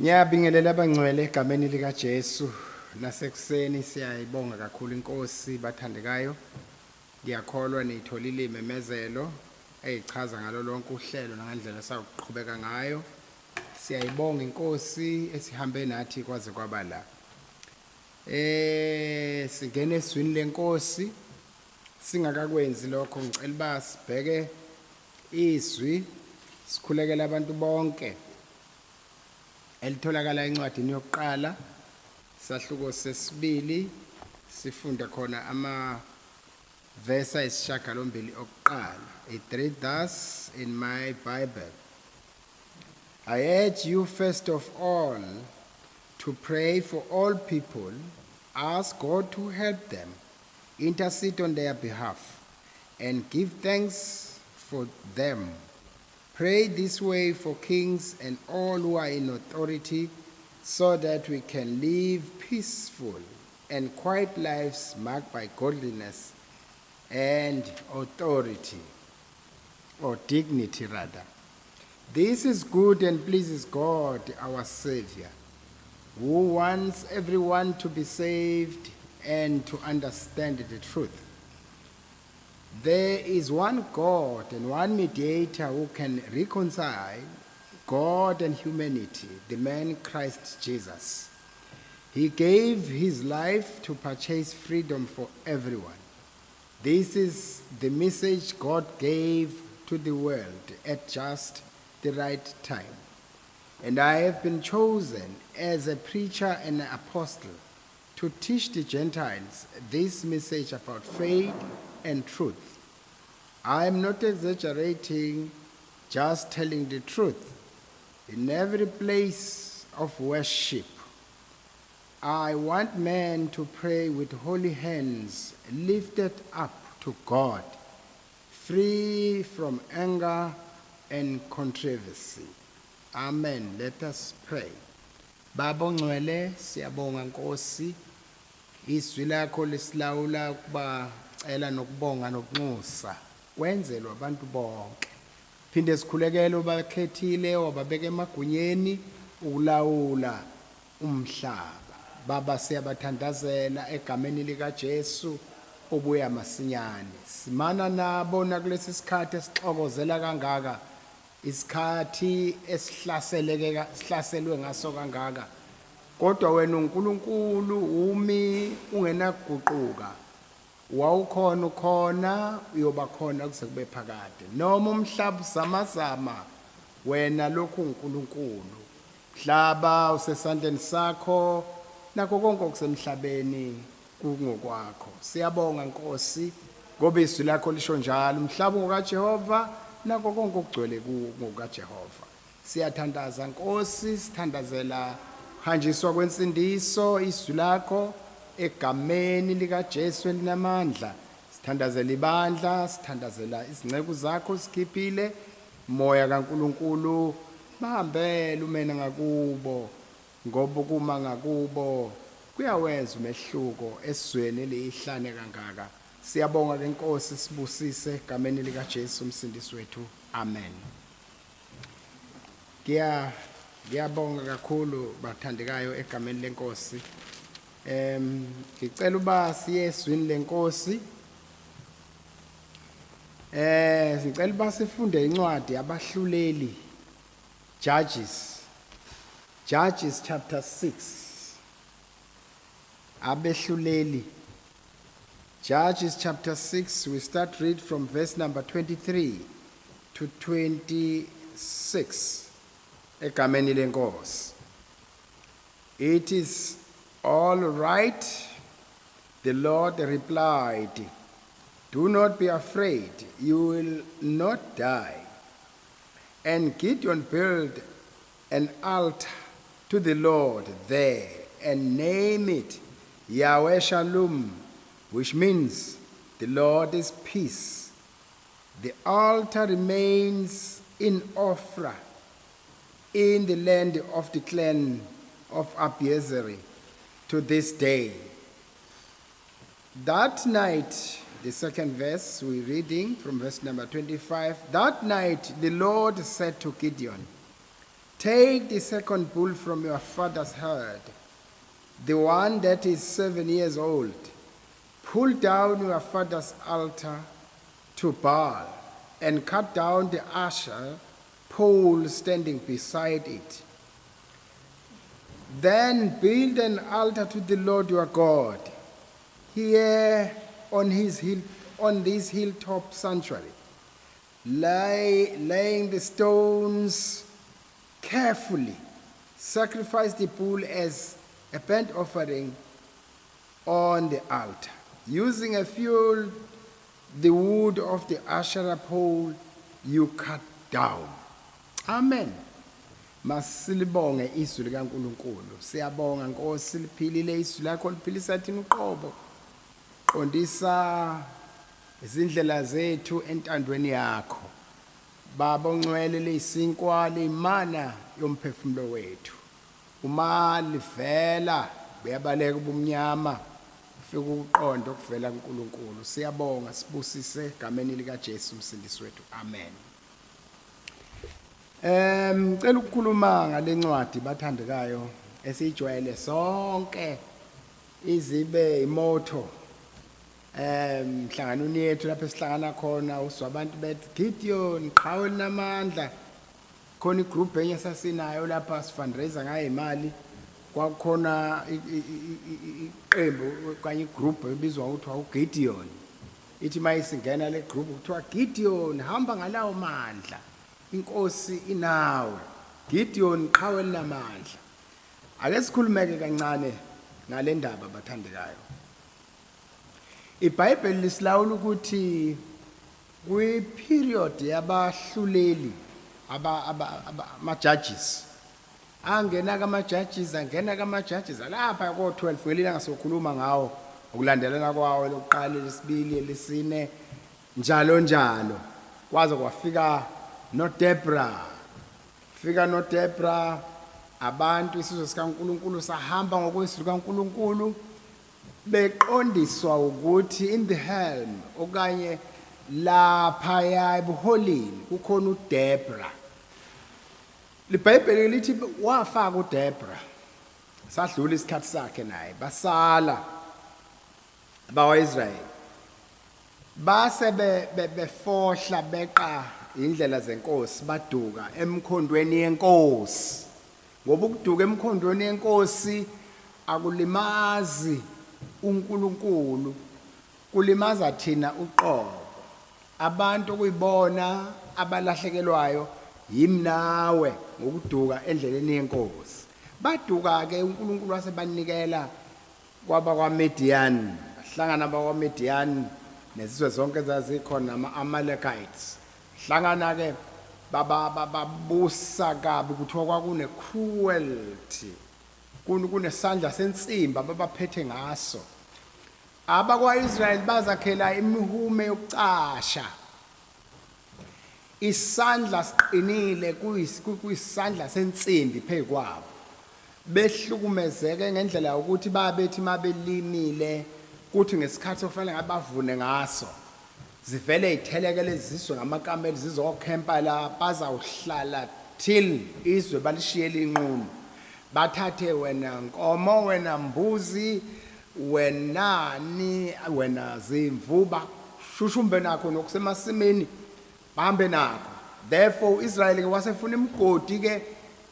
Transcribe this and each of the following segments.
Ngiyabingelela abangcwele egameni likaJesu nasekuseni. Siyayibonga kakhulu inkosi, bathandekayo. Ngiyakholwa nitholile imemezelo eyichaza ngalo lonke uhlelo nangendlela sakuqhubeka ngayo. Siyayibonga inkosi esihambe nathi kwaze kwaba la. Singene ezwini lenkosi. Singakakwenzi lokho, ngicela uba sibheke izwi, sikhulekela abantu bonke, elitholakala encwadini yokuqala, sahluko sesibili, sifunda khona ama verse ayisishiyagalombili okuqala. It read thus in my Bible: "I urge you first of all to pray for all people, ask God to help them, intercede on their behalf, and give thanks for them. Pray this way for kings and all who are in authority, so that we can live peaceful and quiet lives marked by godliness and authority, or dignity rather. This is good and pleases God, our Savior, who wants everyone to be saved and to understand the truth. There is one God and one mediator who can reconcile God and humanity, the man Christ Jesus. He gave his life to purchase freedom for everyone. This is the message God gave to the world at just the right time. And I have been chosen as a preacher and an apostle to teach the Gentiles this message about faith and truth. I am not exaggerating, just telling the truth. In every place of worship, I want men to pray with holy hands lifted up to God, free from anger and controversy." Amen. Let us pray. Baba ongcwele, siyabonga Nkosi. Izwi lakho lisilawula ukuba cela nokubonga nokunxusa kwenzelwa abantu bonke. Phinde sikhulekele obakhethile wababeka emagunyeni ukulawula umhlaba. Baba, siyabathandazela egameni likaJesu obuya masinyane. Simana nabo nakulesi sikhathi esixokozela kangaka, isikhathi esihlaseleke, sihlaselwe ngaso kangaka. Kodwa wena uNkulunkulu umi ungenakuguquka. Wawukhona, ukhona, uyoba khona kuze kube phakade. Noma umhlaba uzamazama, wena lokhu uNkulunkulu. Mhlaba usesandleni sakho, nakho konke okusemhlabeni kungokwakho. Siyabonga Nkosi, ngoba izwi lakho lisho njalo: umhlaba ngokaJehova, nakho konke okugcwele kuwo ngokaJehova. Siyathandaza Nkosi, sithandazela hanjiswa kwensindiso, izwi lakho, egameni likaJesu elinamandla. Sithandazela ibandla, sithandazela izinceku zakho sikhiphile. Moya kaNkulunkulu, bahambele umena ngakubo, ngoba ukuma ngakubo kuyawenza umehluko esizweni eliyihlane kangaka. Siyabonga ke Nkosi, sibusise egameni likaJesu umsindisi wethu. Amen. Ngiyabonga kakhulu, bathandekayo, egameni lenkosi. Ngicela uba siye ezwini lenkosi. Ngicela uba sifunde incwadi yabahluleli, Judges. Judges chapter 6. Abehluleli. Judges chapter 6, we start read from verse number 23 to 26. Egameni lenkosi. "It is all right," the Lord replied. "Do not be afraid, you will not die." And Gideon built an altar to the Lord there and named it Yahweh Shalom, which means "The Lord is peace." The altar remains in Ophrah, in the land of the clan of Abiezeri, to this day. That night, the second verse we're reading from verse number 25. That night the Lord said to Gideon, Take the second bull from your father's herd, the one that is 7 years old. Pull down your father's altar to Baal and cut down the Asherah pole standing beside it. Then build an altar to the Lord your God here on his hill, on this hilltop sanctuary, laying the stones carefully. Sacrifice the bull as a burnt offering on the altar, using a fuel the wood of the Asherah pole you cut down. Amen. Masilibonge izwi likaNkulunkulu. Siyabonga Nkosi, liphilile izwi lakho, liphilisa thina uqobo. Qondisa izindlela zethu entandweni yakho. Baba ongcwele, lesinkwa limana yomphefumulo wethu. Uma livela buyabaleka ubumnyama, ufika ukuqonda okuvela kuNkulunkulu. Siyabonga, sibusise egameni lika Jesu umsindisi wethu. Amen. Ngicela ukukhuluma ngalencwadi, bathandekayo, esiyijwayele sonke, izibe imotto emhlanganweni yethu lapho esihlangana khona. Uzwa abantu bethi, "Gideon, qhawe linamandla." Khona igroup enye sasinayo lapha sifundraiser ngayo imali, kwakukhona iqembu okanye igroup ebizwa ngokuthiwa uGideon. Ithi mayisingena le group kuthiwa, "Gideon, hamba ngalawo mandla, inkosi inawe. Gideon, qhawe linamandla." Ake sikhulumeke kancane ngale ndaba, bathandekayo. IBhayibheli lisilawula ukuthi kwi period yabahluleli, ama judges angena kama judges, angena kama judges lapha ko 12 ngelinye ngasokhuluma ngawo ukulandelana kwawo, lokuqala, lesibili, lesine, njalo njalo, kwaze kwafika noDebra. Fika noDebra, abantu isizwe sikaNkulunkulu sahamba ngokwezwi likaNkulunkulu, beqondiswa ukuthi in the helm okanye lapha ebuholini kukhona uDebra. LiBhayibheli lithi wafaka uDebra, sadlula isikhathi sakhe naye, basala bakwaIsrayeli, base befohla beqa indlela zenkosi, baduka emkhondweni yenkosi, ngoba ukuduka emkhondweni yenkosi akulimazi uNkulunkulu, kulimaza thina uqobo. Abantu kuyibona abalahlekelwayo, yimi nawe, ngokuduka endleleni yenkosi. Baduka ke, uNkulunkulu wasebanikela kwaba kwaMidian. Bahlangana bakwaMidian nezizwe zonke ezazikhona, ama-Amalekites. Hlangana ke baba babusa kabi, kuthiwa kwakune cruelty, kunesandla sensimbi ababaphethe ngaso. AbakwaIsrael bazakhela imihume yokucasha. Isandla siqinile, kuyisandla sensimbi phezukwabo. Behlukumezeke ngendlela yokuthi babethi mabelimile, kuthi ngesikhathi okufanele ngabe bavune ngaso, zivele itheleke lezizwe ngamakameli zizokhempa la, bazawuhlala till izwe balishiyele inqunu. Bathathe wena nkomo, wena mbuzi, wenani, wena zimvu, bashushumbe nakho nokusemasimini, bahambe nakho. Therefore uIsrael ke wasefuna imigodi ke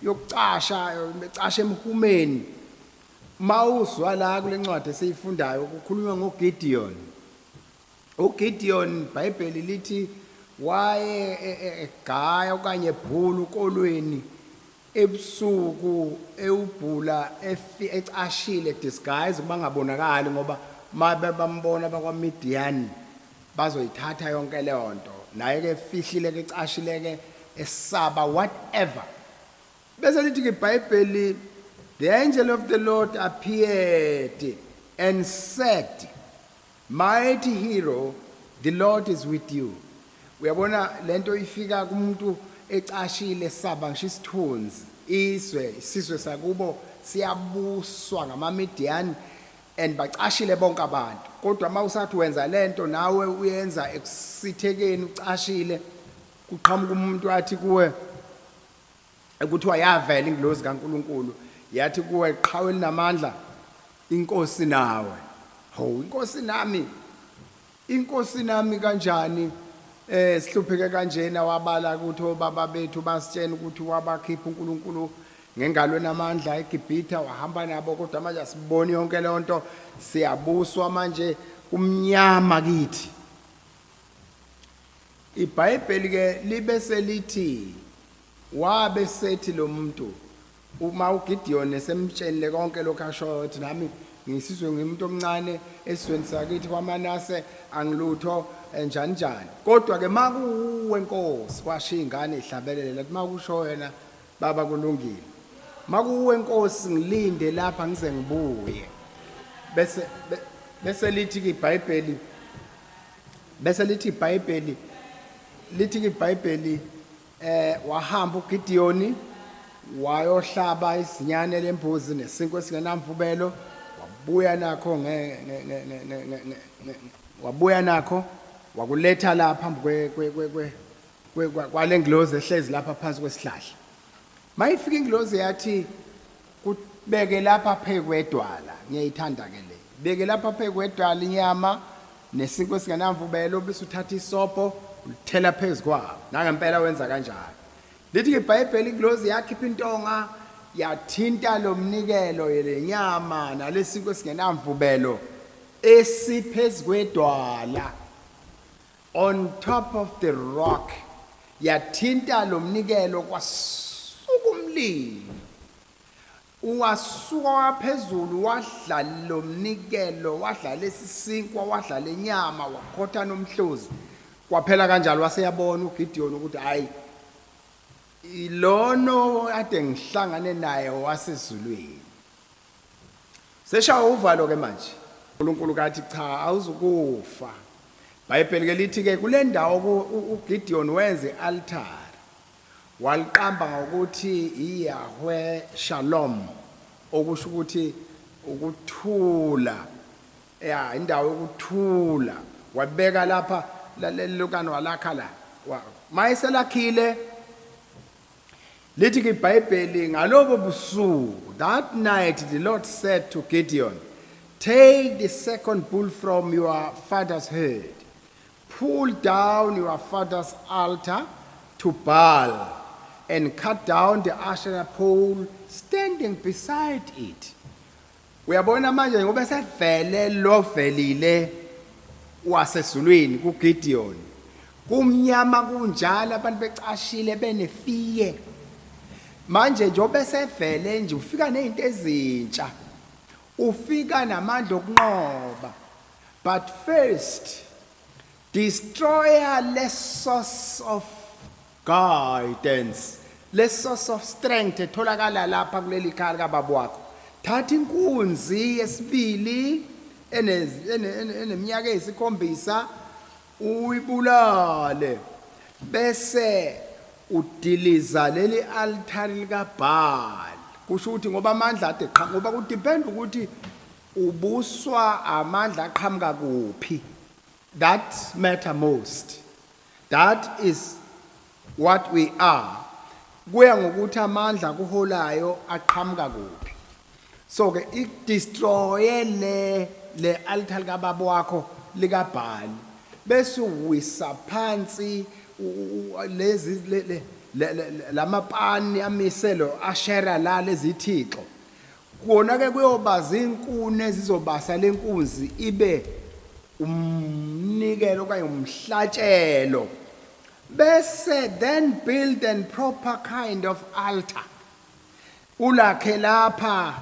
yokucasha, becasha emhumeni. Mawuzwa la kule ncwadi esiyifundayo kukhulunywa ngoGideon. UGideon, iBhayibheli lithi waye egaya okanye ebhula ukolweni ebusuku, ewubhula ecashile, disguise, kuba ngabonakali, ngoba mabe bambona bakwaMidian bazoyithatha yonke leyo nto. Naye ke fihlile ke, ecashile ke, esaba whatever. Bese lithi ke iBhayibheli, "The angel of the Lord appeared and said, 'Mighty hero, the Lord is with you.'" Uyabona lento ifika kumuntu ecashile, saba ngisho isithunzi, izwe isizwe sakubo siyabuswa ngamaMidian and bacashile bonke abantu, kodwa mawusathi wenza lento nawe uyenza ekusithekeni ucashile, kuqhamuka umuntu athi kuwe, Ekuthiwa yavela ingilozi kaNkuluNkulu yathi kuwe, qhawe elinamandla, inkosi nawe. Ho, inkosi nami, inkosi nami kanjani? Sihlupheke kanjena. Wabala ukuthi obaba bethu basitshena ukuthi wabakhipha uNkulunkulu ngengalo enamandla eGibhithe, wahamba nabo, kodwa manje asiboni yonke leyo nto, siyabuswa manje, kumnyama kithi. IBhayibheli ke libe selithi wabe sethi lo muntu, uma uGideon esemtshenile konke lokho ashoyo, ukuthi nami ngisizwe ngimuntu omncane esizweni sakithi kwaManase, angilutho, njani njani, kodwa ke makuwe Nkosi, kwashiya ingane ihlabelele, lathi makusho wena baba kulungile, makuwe Nkosi, ngilinde lapha ngize ngibuye. Bese lithi ke iBhayibheli, bese lithi iBhayibheli, lithi ke iBhayibheli, wahamba uGideoni wayohlaba izinyane lembuzi nesinkwa esingenamvubelo, wabuya nakho wabuya nakho wakuletha la phambi kwale ngilozi ehlezi lapha phansi kwesihlahla. Mayifika ingilozi yathi, kubeke lapha phezu kwedwala. Ngiyayithanda ke le. Beke lapha phezu kwedwala inyama nesinkwa esingenamvubelo, bese uthatha isobho ulithela phezu kwawo. Nangempela wenza kanjalo. Lithi iBhayibheli ingilozi yakhipha intonga, yathinta lo mnikelo lenyama nalesinkwa esingenamvubelo esiphezu kwedwala, on top of the rock. Yathinta lo mnikelo, kwasuka umlilo, wasuka waphezulu, wadla lo mnikelo, wadla lesi sinkwa, wadla lenyama, wakhotha nomhluzi, kwaphela kanjalo. Waseyabona uGideon ukuthi hayi, ilono ade ngihlangane naye wasezulwini. Seshawa uvalo ke manje. uNkulunkulu kathi, cha, awuzukufa. Bhayibheli ke lithi ke kule ndawo uGideon wenze ialtar, waliqamba ngokuthi iYahweh Shalom, okusho ukuthi ukuthula, ya, indawo yokuthula. Wabeka lapha lelokana, walakha la. Mayeselakhile, lithi ke iBhayibheli, ngalobo busuku, that night the Lord said to Gideon, "Take the second bull from your father's herd. Pull down your father's altar to Baal and cut down the Asherah pole standing beside it." Uyabona manje, ngoba sevele lo velile wasezulwini kuGideon, kumnyama kunjalo, abantu becashile benefiye. Manje njengoba sevele nje, ufika nezinto ezintsha, ufika namandla okunqoba. But first destroy le source of guidance, le source of strength etholakala lapha kuleli khaya likababa wakho. Thatha inkunzi yesibili eneminyaka eyisikhombisa, uyibulale, bese udiliza leli altari likaBaal. Kusho ukuthi ngoba amandla ade qha, ngoba kudepend ukuthi ubuswa amandla aqhamuka kuphi. That matter most. That is what we are. Kuya ngokuthi amandla kuholayo aqhamuka kuphi. So ke i-destroy le altar likababa wakho likaBhali, bese uwisa phansi lezi lamapani amiselo Ashera la lezithixo. Kona ke kuyoba zinkuni ezizobasa lenkunzi ibe umnikelo okanye umhlatshelo. Bese then build and proper kind of altar, ulakhe lapha,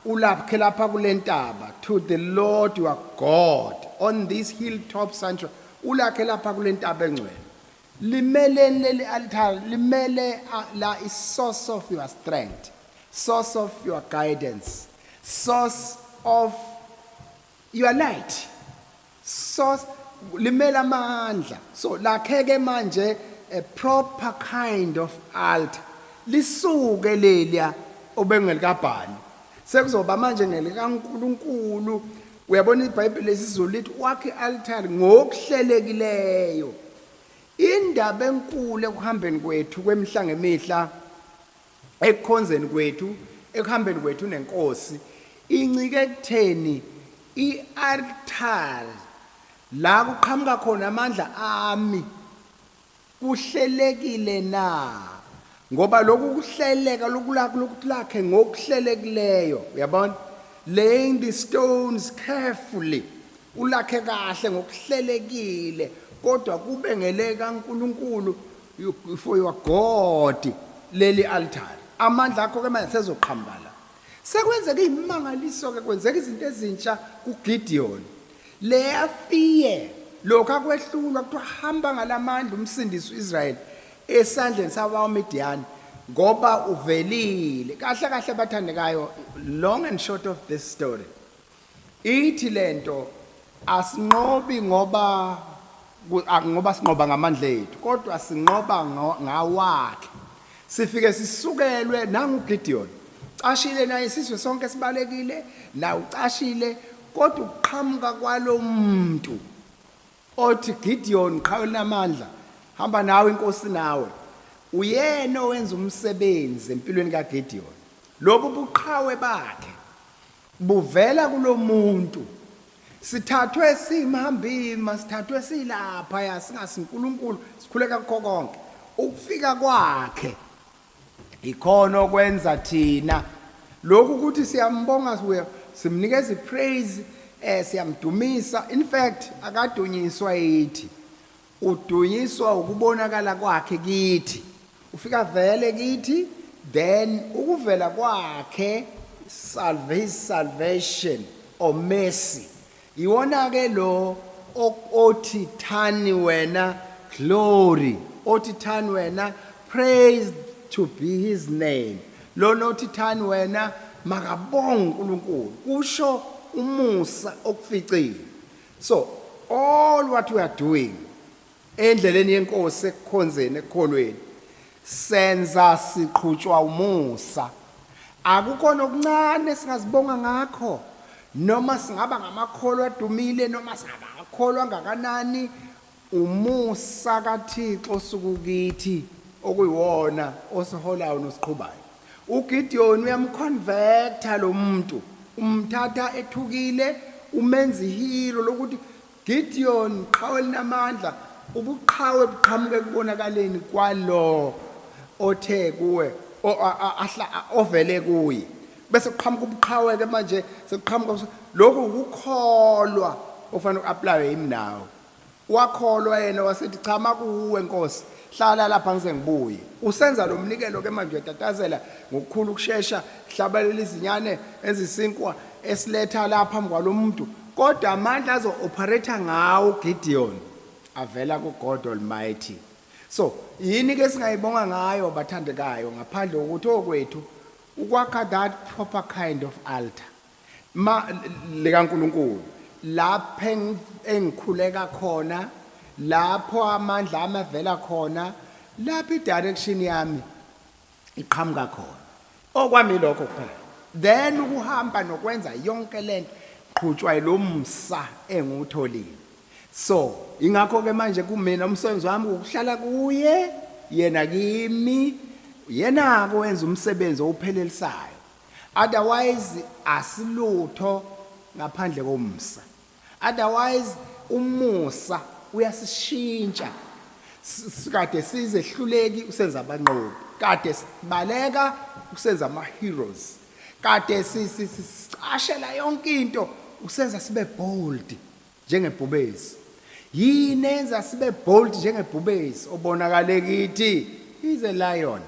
ulakhe lapha kulentaba, to the Lord your God on this hilltop sanctuary. Ulakhe lapha kulentaba engcwele. Limeleni leli altar? Limele la is source of your strength, source of your guidance, source of your light, source, limela amandla. So lakheke manje a proper kind of altar, lisuke leliya obengelikaBhali, sekuzoba manje ngelikaNkuluNkulu. Uyabona, iBhayibheli lesiZulu lithi wakhe altar ngokuhlelekileyo. Indaba enkulu ekuhambeni kwethu kwemihla ngemihla. Ekukhonzeni kwethu, ekuhambeni kwethu nenkosi, incike ekutheni i-altar la kuqhamuka khona amandla ami kuhlelekile na, ngoba lokhu kuhleleka lokulakhe ngokuhlelekileyo, uyabona, laying the stones carefully, ulakhe kahle ngokuhlelekile, kodwa kube ngeleka uNkulunkulu, for your God leli altar. Amandla akho ke manje sezoqhamuka la. Sekwenzeka izimangaliso ke, kwenzeka izinto ezintsha kuGideon. Leya fear lokho akwehlulwa, kuthiwa hamba ngalamandla umsindisi uIsrael esandleni sabaMidian ngoba uvelile. Kahle kahle bathandekayo, long and short of this story, ithi lento asinqobi ngoba sinqoba ngamandla ethu, kodwa sinqoba ngawakhe. Sifike sisukelwe nanguGideon, cashile naye, isizwe sonke sibalekile na ucashile, kodwa ukuqhamuka kwalomuntu othi Gideon, qhawe namandla, hamba nawe, inkosi nawe, uyena owenza umsebenzi empilweni kaGideon. Lobu buqhawe bakhe buvela kulomuntu. Sithathwe simhambima, sithathwe silapha ya singasinkulunkulu, sikhuleka kukho konke. Ukufika kwakhe ikhona okwenza thina lokhu ukuthi siyambonga, sibuye simnikeza ipraise, siyamdumisa. In fact akadunyiswa yithi, udunyiswa ukubonakala kwakhe kithi. Ufika vele kithi, then ukuvela kwakhe, salve his salvation or mercy, iwona ke lo othi thani wena glory, othi thani wena praise to be his name, lona othi thani wena makabonge uNkulunkulu, kusho umusa okuficile. So all what we are doing endleleni yenkosi, ekukhonzeni, ekukholweni, senza siqhutshwa umusa. Akukho nokuncane singazibonga ngakho, noma singaba ngamakholwa adumile, noma singaba akholwa ngakanani. Umusa kaThixo sukukithi okuyiwona osiholayo nosiqhubayo. UGideon uyamconverta lo muntu, umthatha ethukile, umenza ihero lokuthi Gideon, qhawe linamandla. Ubuqhawe buqhamuke kubonakaleni kwalo othe kuwe, ovele kuye, bese kuqhamuka ubuqhawe ke manje, sekuqhamuka lokhu ukukholwa ofanele uapply yimi nawe. Wakholwa yena, wasethi cha, makuwe Nkosi, hlala lapha ngize ngibuye. Usenza lo mnikelo ke manje, uyatatazela ngokukhulu ukushesha, hlabalela izinyane ezisinkwa, esiletha lapha phambi kwalomuntu, kodwa amandla azo operate ngawo Gideon avela ku God Almighty. So yini ke singayibonga ngayo bathandekayo, ngaphandle kokuthi okwethu ukwakha that proper kind of altar ma likaNkuluNkulu, lapho engikhuleka khona, lapho amandla ami avela khona, lapho i-direction yami iqhamuka khona? Okwami lokho kuphela. Then ukuhamba nokwenza yonke lento qhutshwa lo msa engiwutholile. So ingakho ke manje kumina umsebenzi wami ukuhlala kuye, yena kimi, yena kwenza umsebenzi owuphelelisayo. Otherwise asilutho ngaphandle komsa. Otherwise umusa uyasishintsha. Sikade sizehluleki, usenza abanqobi. Kade sibaleka, usenza ama heroes. Kade sicashela yonke into, usenza sibe bold njengebhubesi. Yini enza sibe bold njengebhubesi? Obonakale kithi is a lion,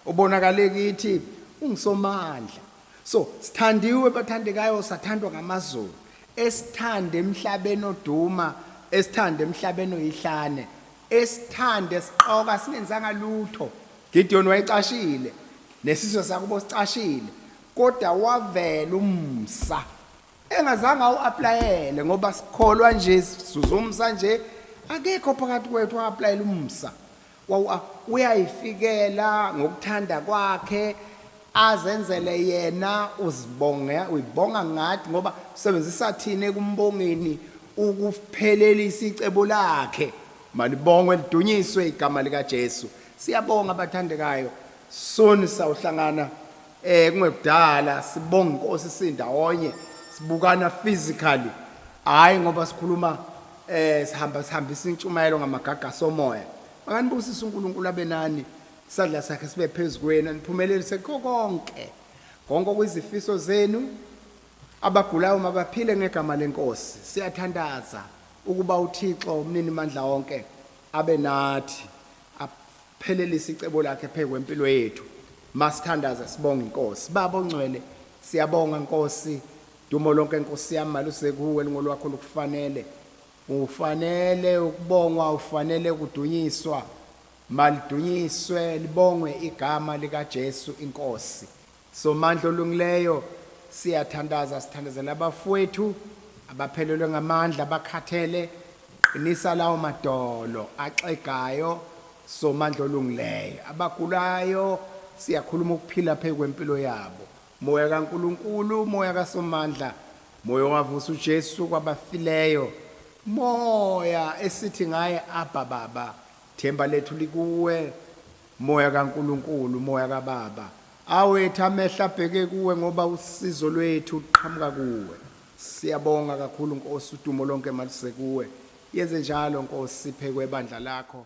obonakale kithi ungusomandla. So sithandiwe bathandekayo, sathandwa ngamaZulu esithande emhlabeni oduma, esithande emhlabeni oyihlane, esithande siqoka singenzanga lutho. Gideon wayecashile, nesizwe sakubo sicashile, kodwa wavela umsa engazange awu-applyele, ngoba sikholwa nje sizuza umsa nje. Akekho phakathi kwethu wa-applyela umsa. Uyayifikela ngokuthanda kwakhe, azenzele yena, uzibonge, uyibonga ngathi ngoba usebenzisa thina ekumbongeni ukuphelelisa icebo lakhe. Malibongwe lidunyiswe igama likaJesu. Siyabonga bathandekayo. Soon sawuhlangana kungekudala, sibonga inkosi sindawonye, sibukana physically, hayi ngoba sikhuluma sihamba sihambisa intshumayelo ngamagagasi omoya. Makanibusise uNkulunkulu, abe nani, isandla sakhe sibe phezu kwenu, niphumelelise kho konke konke okuyizifiso zenu. Abagulayo mabaphile ngegama lenkosi. Siyathandaza ukuba uThixo umnini mandla wonke abe nathi, aphelelise icebo lakhe phezu kwempilo yethu. Masithandaza sibonga inkosi. Baba ongcwele, siyabonga Nkosi, dumo lonke Nkosi yami maluse kuwe, lingolwakho lukufanele. Ufanele ukubongwa, ufanele ukudunyiswa. Malidunyiswe libongwe igama likaJesu inkosi. Somandla olungileyo, siyathandaza, sithandazela abafowethu abaphelelwe ngamandla, abakhathele. Qinisa lawo madolo axegayo, Somandla olungileyo. Abagulayo, siyakhuluma ukuphila phezu kwempilo yabo. Moya kaNkuluNkulu, moya kaSomandla, moya owavusa uJesu kwabafileyo, moya esithi ngaye Abba Baba, themba lethu likuwe, moya kaNkuluNkulu, moya kaBaba. Awethu amehlo abheke kuwe ngoba usizo lwethu luqhamuka kuwe. Siyabonga kakhulu Nkosi, udumo lonke maluse kuwe. Yenze njalo Nkosi, siphe kwebandla lakho.